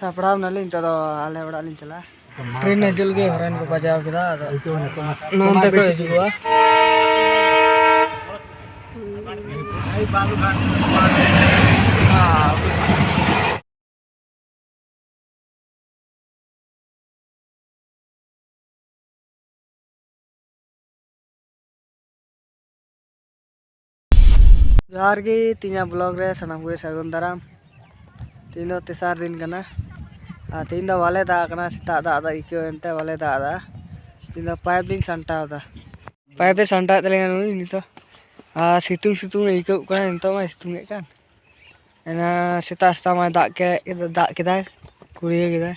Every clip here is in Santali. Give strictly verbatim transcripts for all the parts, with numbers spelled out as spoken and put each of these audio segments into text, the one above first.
ᱥᱟᱯᱲᱟᱣ ᱱᱟᱞᱤᱧ, ᱱᱤᱛᱚᱜ ᱫᱚ ᱟᱞᱮ ᱚᱲᱟᱜ ᱞᱤᱧ ᱪᱟᱞᱟᱜᱼᱟ᱾ ᱴᱨᱮᱱ ᱦᱤᱡᱩᱜ ᱞᱟᱹᱜᱤᱫ ᱦᱚᱨᱮᱱ ᱠᱚ ᱵᱟᱡᱟᱣ ᱠᱮᱫᱟ, ᱟᱫᱚ ᱱᱚᱱᱛᱮ ᱠᱚ ᱦᱤᱡᱩᱜᱼᱟ᱾ ᱡᱚᱦᱟᱨ ᱜᱮ, ᱛᱤᱦᱤᱧᱟᱜ ᱵᱞᱚᱜ ᱨᱮ ᱥᱟᱱᱟᱢ ᱠᱚᱜᱮ ᱥᱟᱹᱜᱩᱱ ᱫᱟᱨᱟᱢ᱾ ᱛᱤᱦᱤᱧ ᱫᱚ ᱛᱮᱥᱟᱨ ᱫᱤᱱ ᱠᱟᱱᱟ, ᱟᱨ ᱛᱤᱦᱤᱧ ᱫᱚ ᱵᱟᱞᱮ ᱫᱟᱜ ᱠᱟᱱᱟ᱾ ᱥᱮᱛᱟᱜ ᱫᱟᱜ ᱫᱚ ᱟᱹᱭᱠᱟᱹᱣ ᱮᱱᱛᱮ ᱵᱟᱞᱮ ᱫᱟᱜ ᱮᱫᱟ᱾ ᱛᱤᱦᱤᱧ ᱫᱚ ᱯᱟᱭᱤᱯ ᱞᱤᱧ ᱥᱟᱢᱴᱟᱣ ᱮᱫᱟ᱾ ᱯᱟᱭᱤᱯ ᱮ ᱥᱟᱢᱴᱟᱣᱮᱫ ᱛᱟᱞᱮᱭᱟ ᱱᱩᱭ ᱱᱤᱛᱚᱜ, ᱟᱨ ᱥᱤᱛᱩᱝ ᱥᱤᱛᱩᱝ ᱟᱹᱭᱠᱟᱹᱜ ᱠᱟᱱᱟ᱾ ᱱᱤᱛᱚᱜ ᱢᱟᱭ ᱥᱤᱛᱩᱝ ᱮᱫ ᱠᱟᱱ᱾ ᱮᱱᱟ ᱥᱮᱛᱟᱜ ᱥᱮᱛᱟᱜ ᱢᱟᱭ ᱫᱟᱜ ᱠᱮᱫ, ᱫᱟᱜ ᱠᱮᱫᱟᱭ, ᱠᱩᱲᱤᱭᱟᱹ ᱠᱮᱫᱟᱭ,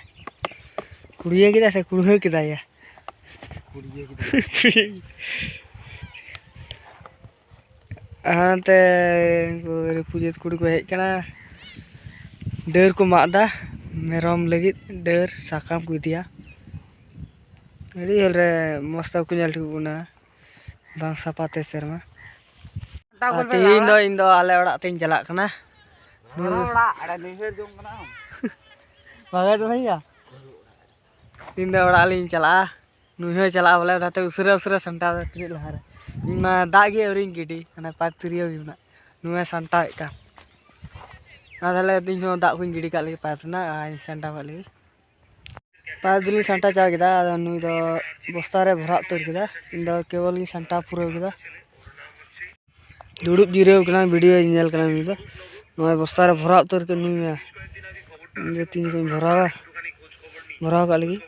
ᱠᱩᱲᱤᱭᱟᱹ ᱠᱮᱫᱟᱭ ᱥᱮ ᱠᱩᱲᱦᱟᱹ ᱠᱮᱫᱟᱭ ᱭᱟ? ᱦᱟᱱᱛᱮ ᱩᱱᱠᱩ ᱨᱤᱯᱩᱡᱤᱛ ᱠᱩᱲᱤ ᱠᱚ ᱦᱮᱡ ᱠᱟᱱᱟ, ᱰᱟᱹᱨ ᱠᱚ ᱢᱟᱜ ᱮᱫᱟ ᱢᱮᱨᱚᱢ ᱞᱟᱹᱜᱤᱫ, ᱰᱟᱹᱨ ᱥᱟᱠᱟᱢ ᱠᱚ ᱤᱫᱤᱭᱟ᱾ ᱟᱹᱰᱤ ᱡᱷᱟᱹᱞ ᱨᱮ ᱢᱚᱡᱽ ᱛᱮ ᱵᱟᱠᱚ ᱧᱮᱞ ᱴᱷᱤᱠᱚᱜ ᱠᱟᱱᱟ, ᱵᱟᱝ ᱥᱟᱯᱷᱟ ᱛᱮ ᱥᱮᱨᱢᱟ᱾ ᱟᱨ ᱛᱮᱦᱮᱧ ᱫᱚ ᱤᱧ ᱫᱚ ᱟᱞᱮ ᱚᱲᱟᱜ ᱛᱤᱧ ᱪᱟᱞᱟᱜ ᱠᱟᱱᱟ᱾ ᱚᱲᱟᱜ ᱨᱮ ᱱᱟᱹᱭᱦᱟᱹᱨ ᱡᱚᱝ ᱠᱟᱱᱟ᱾ ᱵᱟᱝ ᱫᱚ ᱤᱧ ᱫᱚ ᱚᱲᱟᱜ ᱞᱤᱧ ᱪᱟᱞᱟᱜᱼᱟ᱾ ᱱᱩᱭ ᱦᱚᱸᱭ ᱪᱟᱞᱟᱜᱼᱟ ᱵᱚᱞᱮ, ᱚᱱᱟᱛᱮ ᱩᱥᱟᱹᱨᱟ ᱩᱥᱟᱹᱨᱟ ᱥᱟᱢᱴᱟᱣ ᱫᱟ ᱛᱤᱱᱟᱹᱜ ᱞᱟᱦᱟᱨᱮ᱾ ᱤᱧ ᱢᱟ ᱫᱟᱜ ᱜᱮ ᱟᱹᱣᱨᱤᱧ ᱜᱤᱰᱤ, ᱦᱟᱱᱮ ᱯᱟᱭᱤᱯ ᱛᱤᱨᱭᱟᱹᱣ ᱜᱮ ᱢᱮᱱᱟᱜ, ᱱᱩᱭ ᱥᱟᱢᱴᱟᱣᱮᱫ ᱠᱟᱱ᱾ ᱟᱨ ᱛᱟᱦᱞᱮ ᱤᱧ ᱦᱚᱸ ᱫᱟᱜ ᱠᱚᱧ ᱜᱤᱰᱤ ᱠᱟᱜ ᱞᱮᱜᱮ ᱯᱟᱭᱤᱯ ᱨᱮᱱᱟᱜ, ᱟᱨ ᱤᱧ ᱥᱟᱢᱴᱟᱣ ᱠᱟᱜ ᱞᱮᱜᱮ᱾ ᱯᱟᱭᱤᱯ ᱫᱚᱞᱤᱧ ᱥᱟᱢᱴᱟᱣ ᱪᱟᱵᱟ ᱠᱮᱫᱟ, ᱟᱫᱚ ᱱᱩᱭ ᱫᱚ ᱵᱚᱥᱛᱟ ᱨᱮ ᱵᱷᱚᱨᱟᱣ ᱩᱛᱟᱹᱨ ᱠᱮᱫᱟ, ᱤᱧ ᱫᱚ ᱠᱮᱵᱚᱞ ᱞᱤᱧ ᱥᱟᱢᱴᱟᱣ ᱯᱩᱨᱟᱹᱣ ᱠᱮᱫᱟ᱾ ᱫᱩᱲᱩᱵ ᱡᱤᱨᱟᱹᱣ ᱠᱟᱱᱟ, ᱵᱷᱤᱰᱤᱭᱳ ᱧᱮᱞ ᱠᱟᱱᱟ ᱱᱩᱭ ᱫᱚ᱾ ᱱᱚᱜᱼᱚᱭ ᱵᱚᱥᱛᱟ ᱨᱮ ᱵᱷᱚᱨᱟᱣ ᱩᱛᱟᱹᱨ ᱠᱮᱫ ᱱᱩᱭ ᱢᱮ᱾ ᱤᱧ ᱫᱚ ᱛᱤᱱ ᱡᱚᱠᱷᱚᱱ ᱵᱷᱚᱨᱟᱣᱟ, ᱵᱷᱚᱨᱟᱣ ᱠᱟᱜ ᱞᱟᱹᱜᱤᱫ᱾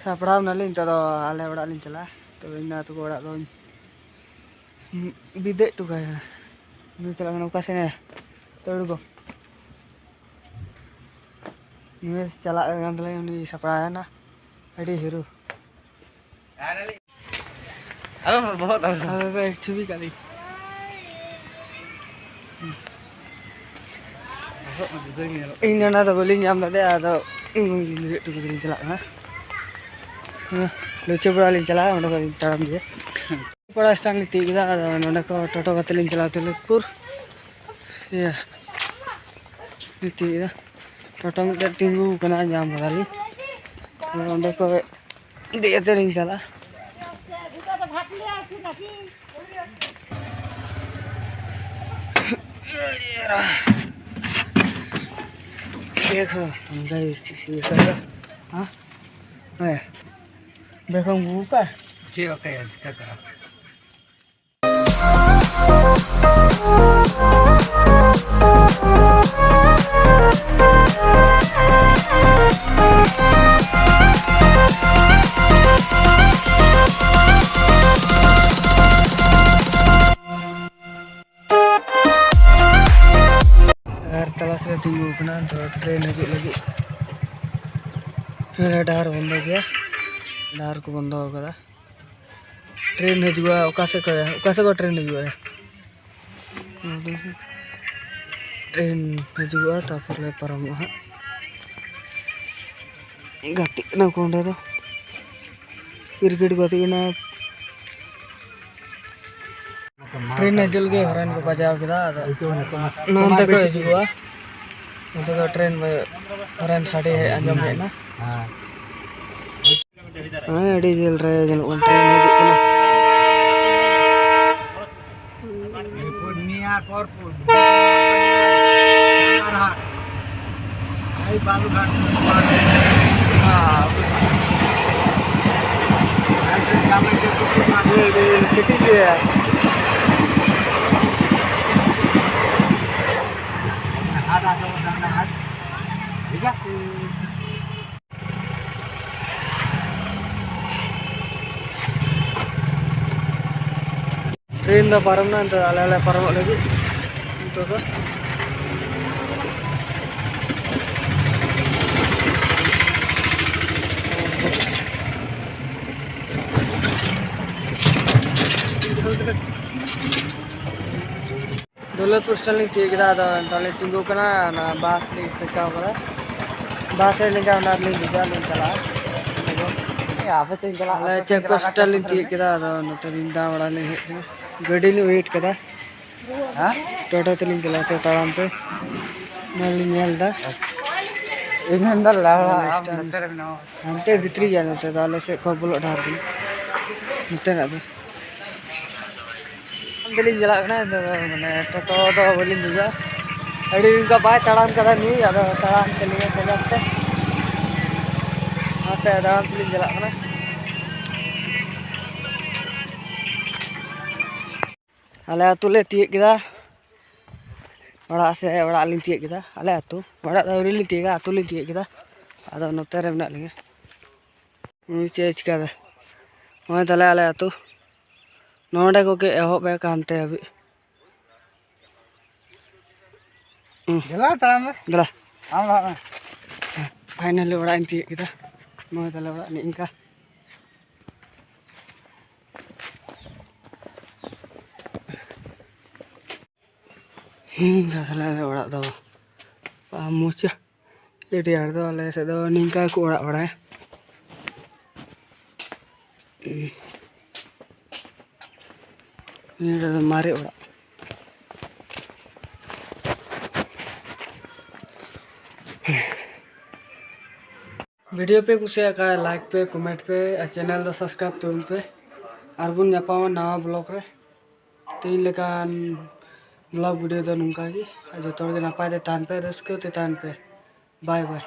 ᱥᱟᱯᱲᱟᱣ ᱱᱟᱞᱤᱧ, ᱱᱤᱛᱚᱜ ᱫᱚ ᱟᱞᱮ ᱚᱲᱟᱜ ᱞᱤᱧ ᱪᱟᱞᱟᱜᱼᱟ᱾ ᱛᱚᱵᱮ ᱤᱧ ᱫᱚ ᱟᱹᱛᱩ ᱠᱚ ᱚᱲᱟᱜ ᱫᱚᱧ ᱵᱤᱫᱟᱹᱭ ᱦᱚᱴᱚ ᱠᱟᱭᱟ᱾ ᱩᱱᱤ ᱪᱟᱞᱟᱜ ᱠᱟᱱᱟ ᱚᱠᱟ ᱥᱮᱱ ᱮ ᱛᱟᱹᱲᱩ ᱜᱚ? ᱱᱩᱭ ᱪᱟᱞᱟᱜ ᱠᱟᱱ ᱛᱟᱞᱮᱭᱟ, ᱩᱱᱤ ᱥᱟᱯᱲᱟᱣ ᱮᱱᱟ ᱟᱹᱰᱤ ᱦᱤᱨᱩ᱾ ᱟᱨᱚ ᱵᱚᱦᱚᱜ ᱫᱟᱞ ᱥᱟᱢ᱾ ᱟᱫᱚ ᱯᱮ ᱪᱷᱩᱵᱤ ᱠᱟᱜ ᱞᱤᱧ᱾ ᱵᱚᱦᱚᱜ ᱢᱟ ᱡᱩᱫᱟᱹ ᱜᱮ ᱧᱮᱞᱚᱜ ᱤᱧ ᱚᱱᱟ ᱫᱚ ᱵᱟᱹᱞᱤᱧ ᱧᱟᱢ ᱞᱮᱫᱮᱭᱟ, ᱟᱫᱚ ᱤᱧ ᱜᱚᱡ ᱦᱚᱴᱚ ᱠᱟᱛᱮ ᱞᱤᱧ ᱪᱟᱞᱟᱜ ᱠᱟᱱᱟ᱾ ᱦᱮᱸ, ᱞᱩᱪᱟᱹᱯᱟᱲᱟ ᱞᱤᱧ ᱪᱟᱞᱟᱜᱼᱟ, ᱚᱸᱰᱮ ᱠᱷᱚᱱ ᱞᱤᱧ ᱛᱟᱲᱟᱢ ᱤᱫᱤᱭᱟ᱾ ᱯᱟᱲᱟ ᱥᱴᱮᱱᱰ ᱞᱤᱧ ᱛᱤᱭᱳᱜ ᱠᱮᱫᱟ, ᱟᱫᱚ ᱱᱚᱸᱰᱮ ᱠᱷᱚᱱ ᱴᱳᱴᱳ ᱠᱟᱛᱮ ᱞᱤᱧ ᱪᱟᱞᱟᱣ ᱛᱩᱞᱩᱡᱯᱩᱨ᱾ ᱤᱭᱟᱹ, ᱞᱤᱧ ᱛᱤᱭᱳᱜ ᱠᱮᱫᱟ᱾ ᱴᱳᱴᱳ ᱢᱤᱫᱴᱮᱱ ᱛᱤᱸᱜᱩ ᱠᱟᱱᱟ, ᱧᱟᱢ ᱠᱟᱫᱟᱞᱤᱧ᱾ ᱟᱫᱚ ᱚᱸᱰᱮ ᱠᱷᱚᱱ ᱫᱮᱡ ᱠᱟᱛᱮ ᱞᱤᱧ ᱪᱟᱞᱟᱜᱼᱟ᱾ ᱫᱮᱠᱷᱳ, ᱚᱱᱠᱟ ᱜᱮ ᱵᱮᱥᱤ ᱥᱤ ᱠᱟᱫᱟ᱾ ᱦᱮᱸ? ᱦᱮᱸ᱾ ᱫᱮᱠᱷᱳ, ᱵᱩᱠᱟ᱾ ᱪᱮᱫ ᱵᱟᱠᱷᱟᱡ ᱪᱤᱠᱟᱹ ᱠᱟᱜᱼᱟ? ᱟᱨ ᱛᱟᱞᱟ ᱥᱮᱫ ᱨᱮ ᱛᱤᱸᱜᱩ ᱟᱠᱟᱱᱟ, ᱛᱚ ᱴᱨᱮᱱ ᱦᱤᱡᱩᱜ ᱞᱟᱹᱜᱤᱫ᱾ ᱦᱮᱸ, ᱰᱟᱦᱟᱨ ᱵᱚᱱᱫᱚ ᱜᱮᱭᱟ, ᱰᱟᱦᱟᱨ ᱠᱚ ᱵᱚᱱᱫᱚ ᱟᱠᱟᱫᱟ᱾ ᱴᱨᱮᱱ ᱦᱤᱡᱩᱜᱼᱟ, ᱚᱠᱟ ᱥᱮᱫ ᱠᱷᱚᱱ, ᱚᱠᱟ ᱥᱮᱫ ᱠᱷᱚᱱ ᱴᱨᱮᱱ ᱦᱤᱡᱩᱜᱼᱟ? ᱴᱨᱮᱱ ᱦᱤᱡᱩᱜᱼᱟ, ᱛᱟᱨᱯᱚᱨ ᱞᱮ ᱯᱟᱨᱚᱢᱚᱜᱼᱟ ᱦᱟᱸᱜ᱾ ᱜᱟᱛᱮᱜ ᱠᱟᱱᱟ ᱠᱚ ᱚᱸᱰᱮ ᱫᱚ, ᱠᱨᱤᱠᱮᱴ ᱠᱚ ᱜᱟᱛᱮᱜ ᱠᱟᱱᱟ᱾ ᱴᱨᱮᱱ ᱦᱤᱡᱩᱜ ᱞᱟᱹᱜᱤᱫ ᱦᱚᱨᱮᱱ ᱠᱚ ᱵᱟᱡᱟᱣ ᱠᱮᱫᱟ, ᱟᱫᱚ ᱱᱚᱱᱛᱮ ᱠᱷᱚᱱ ᱦᱤᱡᱩᱜᱼᱟ, ᱱᱚᱱᱛᱮ ᱠᱷᱚᱱ ᱴᱨᱮᱱ ᱦᱚᱨᱮᱱ ᱥᱟᱰᱮ ᱟᱸᱡᱚᱢ ᱦᱮᱡ ᱮᱱᱟ᱾ ᱦᱮᱸ, ᱟᱹᱰᱤ ᱡᱷᱟᱹᱞ ᱨᱮ ᱧᱮᱞᱚᱜ ᱠᱟᱱᱟ, ᱴᱨᱮᱱ ᱦᱤᱡᱩᱜ ᱠᱟᱱᱟ᱾ ᱯᱩᱨᱱᱤᱭᱟ ᱯᱚᱨ ᱯᱩᱨ-, ᱵᱟᱞᱩᱨᱜᱷᱟᱴ᱾ ᱠᱟᱹᱴᱤᱡ ᱜᱮᱭᱟ᱾ ᱦᱟᱴ ᱟᱸᱡᱚᱢᱚᱜ ᱠᱟᱱᱟ, ᱦᱟᱴ᱾ ᱴᱷᱤᱠ ᱜᱮᱭᱟ᱾ ᱴᱨᱮᱱ ᱫᱚ ᱯᱟᱨᱚᱢ ᱮᱱᱟ, ᱱᱤᱛᱚᱜ ᱟᱞᱮ ᱞᱮ ᱯᱟᱨᱚᱢᱚᱜ ᱞᱟᱹᱜᱤᱫ᱾ ᱫᱩᱞᱟᱹᱯᱩᱨ ᱥᱴᱮᱥᱚᱱ ᱞᱤᱧ ᱛᱤᱭᱳᱜ ᱠᱮᱫᱟ᱾ ᱟᱫᱚ ᱱᱤᱛᱚᱜ ᱞᱤᱧ ᱛᱤᱸᱜᱩ ᱠᱟᱱᱟ, ᱚᱱᱟ ᱵᱟᱥ ᱞᱤᱧ ᱴᱷᱤᱠᱟᱹᱣ ᱠᱟᱫᱟ᱾ ᱵᱟᱥ ᱦᱮᱡ ᱞᱮᱱᱠᱷᱟᱱ ᱚᱱᱟ ᱨᱮᱞᱤᱧ ᱫᱮᱡᱚᱜᱼᱟ, ᱞᱤᱧ ᱪᱟᱞᱟᱜᱼᱟ᱾ ᱟᱯᱮ ᱥᱮᱫ ᱤᱧ ᱪᱟᱞᱟᱜ, ᱟᱞᱮ ᱟᱯᱮ ᱥᱮᱫ ᱤᱧ ᱪᱟᱞᱟᱜ ᱠᱟᱱ ᱪᱮᱠ ᱯᱳᱥᱴ ᱞᱤᱧ ᱛᱤᱭᱳᱜ ᱠᱮᱫᱟ᱾ ᱟᱫᱚ ᱱᱚᱛᱮ ᱞᱤᱧ ᱫᱟᱬᱟ ᱵᱟᱲᱟ ᱞᱤᱧ ᱦᱮᱡ ᱠᱟᱱᱟ, ᱜᱟᱹᱰᱤ ᱞᱤᱧ ᱣᱮᱴ ᱠᱟᱫᱟ᱾ ᱦᱮᱸ? ᱴᱳᱴᱳ ᱛᱮᱞᱤᱧ ᱪᱟᱞᱟᱜᱼᱟ ᱥᱮ ᱛᱟᱲᱟᱢ ᱛᱮ? ᱚᱱᱟ ᱞᱤᱧ ᱧᱮᱞ ᱮᱫᱟ᱾ ᱤᱧ ᱢᱮᱱᱫᱟ ᱞᱟᱲᱟ, ᱟᱢ ᱱᱚᱛᱮ ᱨᱮ ᱢᱮᱱᱟᱢᱟ᱾ ᱦᱟᱱᱛᱮ ᱵᱷᱤᱛᱨᱤ ᱜᱮᱭᱟ, ᱱᱚᱛᱮ ᱫᱚ ᱟᱞᱮ ᱥᱮᱫ ᱠᱷᱚᱱ ᱵᱚᱞᱚᱜ ᱰᱟᱦᱟᱨ ᱠᱟᱱᱟ᱾ ᱱᱚᱛᱮᱱᱟᱜ ᱫᱚ ᱛᱟᱲᱟᱢ ᱛᱮᱞᱤᱧ ᱪᱟᱞᱟᱜ ᱠᱟᱱᱟ, ᱟᱫᱚ ᱢᱟᱱᱮ ᱴᱳᱴᱳ ᱫᱚ ᱵᱟᱹᱞᱤᱧ ᱫᱮᱡᱚᱜᱼᱟ᱾ ᱟᱹᱰᱤ ᱫᱤᱱ ᱠᱷᱚᱱ ᱵᱟᱭ ᱛᱟᱲᱟᱢ ᱠᱟᱫᱟ ᱱᱩᱭ, ᱟᱫᱚ ᱛᱟᱲᱟᱢ ᱛᱮᱞᱤᱧ ᱪᱟᱞᱟᱜ ᱛᱮ ᱚᱱᱟᱛᱮ ᱛᱟᱲᱟᱢ ᱛᱮᱞᱤᱧ ᱪᱟᱞᱟᱜ ᱠᱟᱱᱟ᱾ ᱟᱞᱮ ᱟᱹᱛᱩ ᱞᱮ ᱛᱤᱭᱳᱜ ᱠᱮᱫᱟ᱾ ᱚᱲᱟᱜ ᱥᱮᱫ, ᱚᱲᱟᱜ ᱞᱤᱧ ᱛᱤᱭᱳᱜ ᱠᱮᱫᱟ᱾ ᱟᱞᱮ ᱟᱹᱛᱩ, ᱚᱲᱟᱜ ᱫᱚ ᱟᱹᱣᱨᱤ ᱞᱤᱧ ᱛᱤᱭᱳᱜᱟ, ᱟᱹᱛᱩ ᱞᱤᱧ ᱛᱤᱭᱳᱜ ᱠᱮᱫᱟ᱾ ᱟᱫᱚ ᱱᱚᱛᱮ ᱨᱮ ᱢᱮᱱᱟᱜ ᱞᱤᱧᱟ᱾ ᱩᱱᱤ ᱪᱮᱫ ᱮ ᱪᱤᱠᱟᱹᱭᱫᱟ? ᱱᱚᱜᱼᱚᱭ ᱛᱟᱦᱞᱮ ᱟᱞᱮ ᱟᱹᱛᱩ᱾ ᱱᱚᱰᱮ ᱠᱚ ᱠᱮ ᱮᱦᱚᱵ ᱮ ᱠᱟᱱᱛᱮ ᱦᱟᱹᱵᱤᱡ᱾ ᱦᱩᱸ᱾ ᱫᱮᱞᱟ ᱛᱟᱲᱟᱢ ᱢᱮ᱾ ᱫᱮᱞᱟ᱾ ᱟᱢ ᱞᱟᱦᱟᱜ ᱢᱮ᱾ ᱯᱷᱟᱭᱱᱟᱞᱤ ᱚᱲᱟᱜ ᱤᱧ ᱛᱤᱭᱳᱜ ᱠᱮᱫᱟ᱾ ᱱᱚᱜᱼᱚᱭ ᱛᱟᱦᱞᱮ ᱚᱲᱟᱜ ᱱᱤᱝᱠᱟ᱾ ᱦᱩᱸ, ᱛᱟᱦᱞᱮ ᱟᱞᱮ ᱚᱲᱟᱜ ᱫᱚ ᱵᱟᱝ ᱢᱚᱡᱟ᱾ ᱟᱹᱰᱤ ᱟᱸᱴ ᱫᱚ ᱟᱞᱮ ᱥᱮᱫ ᱫᱚ ᱱᱤᱝᱠᱟ ᱜᱮᱠᱚ ᱚᱲᱟᱜ ᱵᱟᱲᱟᱭᱟ᱾ ᱱᱤᱭᱟᱹ ᱫᱚ ᱢᱟᱨᱮ ᱚᱲᱟᱜ᱾ ᱵᱷᱤᱰᱤᱭᱳ ᱯᱮ ᱠᱩᱥᱤᱭᱟᱜ ᱠᱷᱟᱱ ᱞᱟᱭᱤᱠ ᱯᱮ, ᱠᱚᱢᱮᱱᱴ ᱯᱮ ᱟᱨ ᱪᱮᱱᱮᱞ ᱫᱚ ᱥᱟᱵᱥᱠᱨᱟᱭᱤᱵ ᱛᱟᱵᱚᱱ ᱯᱮ᱾ ᱟᱨ ᱵᱚᱱ ᱧᱟᱯᱟᱢᱟ ᱱᱟᱣᱟ ᱵᱞᱚᱜ ᱨᱮ᱾ ᱛᱮᱦᱮᱧ ᱞᱮᱠᱟᱱ ᱵᱞᱚᱜ ᱵᱷᱤᱰᱤᱭᱳ ᱫᱚ ᱱᱚᱝᱠᱟ ᱜᱮ᱾ ᱟᱨ ᱡᱚᱛᱚ ᱦᱚᱲ ᱜᱮ ᱱᱟᱯᱟᱭ ᱛᱮ ᱛᱟᱦᱮᱱ ᱯᱮ, ᱨᱟᱹᱥᱠᱟᱹ ᱛᱮ ᱛᱟᱦᱮᱱ ᱯᱮ᱾ ᱵᱟᱭ ᱵᱟᱭ᱾